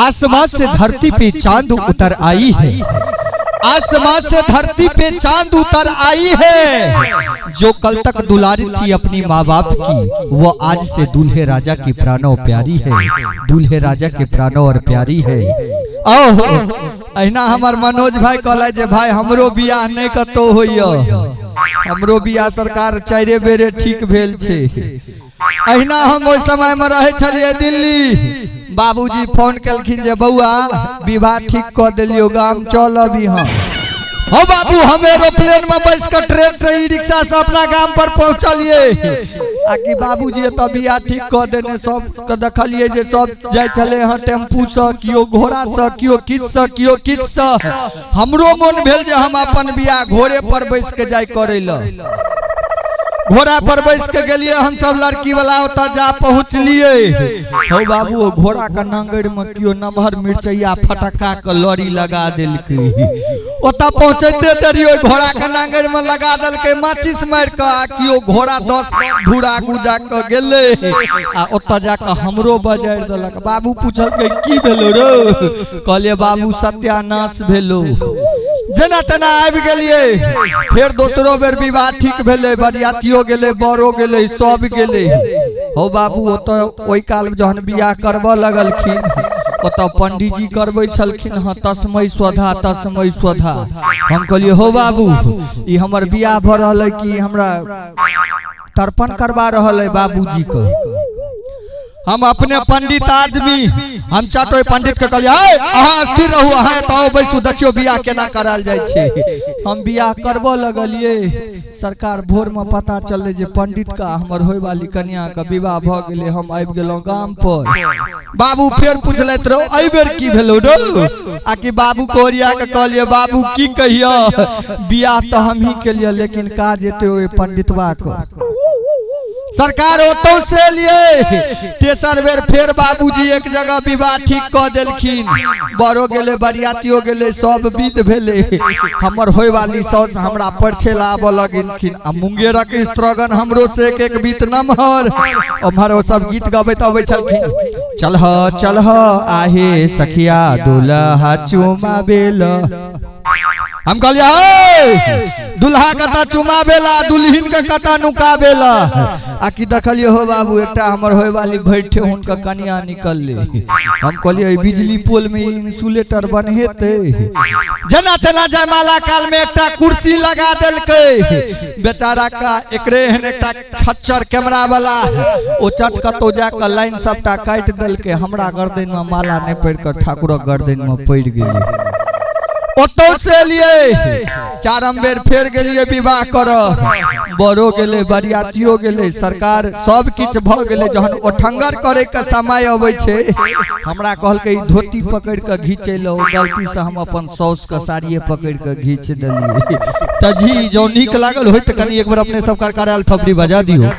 आसमां से धरती पे चांद उतर आई है, आसमां से धरती पे चांद उतर आई है। जो कल तक दुलारी थी अपनी माँ बाप की, वो आज से दूल्हे राजा की प्राणों प्यारी है, दूल्हे राजा के प्राणों और प्यारी है। ओह अहिना हमर मनोज भाई कहला जे भाई हमरो बियाह नहीं कतौ होइय, हमरो बियाह सरकार चारे बेरे ठीक भेल छे। अहिना हम ओहि समय में रहे छलिए दिल्ली, बाबूजी फोन केलखिन जे बौआ विवाह ठीक क देलियो, गाम चल अभी हम। हो बाबू हम एरोप्लेन में बैस के ट्रेन से ई रिक्शा से अपना गाम पर पहुंचलिए। आ कि बाबूजी एतऽ बियाह ठीक क देने, सब के देखलिए जे सब जाय छले हँ टेम्पू से, केओ घोड़ा से, केओ किछु से, केओ किछु से। हमरो मन भेल जे हम अपन बियाह घोड़े पर बैस के जाय करे ल। घोड़ा पर बैस के गेलिए हम सब लड़की वाला ओतऽ जा पहुँचलिए। हो बाबू घोड़ा के नांगरि में केओ नमहर मिरचैया फटक्का के लड़ी लगा देलकै। ओतऽ पहुँचते देरी ओहि घोड़ा के नांगरि में लगा देलकै माचिस मारि के, आ केओ घोड़ा 10 धूर आगू जा के गेलै आ ओतऽ जा के हमरो बजारि देलक। बाबू पुछलकै की भेलो रो? कहलिए बाबू सत्यानाश भेलो। जेना तेना आबि गेलिए। फेर दोसरो बेर विवाह ठीक भेलै, बरियातियो गेलै, बरो गेलै, सब गेलै। हो बाबू ओतऽ ओहि काल जहन बियाह करबऽ लगलखिन ओतऽ पंडीजी करबै छलखिन हँ तस्मै स्वधा तस्मै स्वधा। हम कहलिए हो बाबू ई हमर बियाह भऽ रहल है कि हमरा तर्पण करवा रहल है बाबूजी के। हम अपने पंडित आदमी, हम चट ओहि पंडित के कहलिए अहाँ स्थिर रहू, अहाँ एतऽ आउ बैसू, देखियौ बियाह केना करायल जाइ छै। हम बियाह करबऽ लगलिए, सरकार भोर में पता चललै जे पंडित का हमर होय वाली कन्या के विवाह भऽ गेलै। हम आबि गेलहुँ गाम पर। बाबू फेर पुछलथि रौ एहि बेर की भेलौ रौ? आ कि बाबू के ओरिया के कहलिए बाबू की कहियो, बियाह तऽ हमही केलियै लेकिन काज एते ओहि पंडितवा के। सरकार ओतौ से एलिए। तेसर बेर फेर बाबूजी एक जगह विवाह ठीक कऽ देलखिन, बड़ो गेलै बरियातियो गेलै, सब विध भेलै। हमर होय वाली साउस हमरा परछे ला आबऽ लगलखिन आ मुंगेरक स्त्रगण हमरो से एक एक बीत नमहर। ओम्हर ओ सब गीत गबैत अबै छलखिन, चलह चलह आहे सखिया दुल्हा चुमाबेल। हम कहलिए दुल्हा कतऽ चुमाबेला दुल्हिन के कतऽ नुकाबेला। आ कि देखलिए हो बाबू एकटा हमर होय वाली बैठे हुनका कनिया निकलले। हम कहलिए बिजली पोल में इंसुलेटर बन्हेतै। जेना तेना जयमाला काल में एकटा कुर्सी लगा देलकै बेचारा का, एकरे एहन एकटा खच्चर कैमरा वाला ओ चट कतौ जाके लाइन सबटा काटि देलकै। हमरा गर्दन में माला नहीं पड़ि कऽ ठाकुरक गर्दन में पड़ि गेलै। ओतौ से एलिए, चारम बेर फेर गेलिए विवाह करऽ, बड़ो गेलै बरियातियो गेलै, सरकार सब किछु भऽ गेलै। जहन ओठंगर करे के समय अबै छै हमरा कहलकै धोती पकड़ि कऽ घीचै लए, गलती से हम अपन साउस के साड़िए पकड़ि कऽ घीच देलियै। तऽ जी जँ नीक लागल होय तऽ कनि एक बेर अपने सब करकरायल थपड़ी बजा दियौ।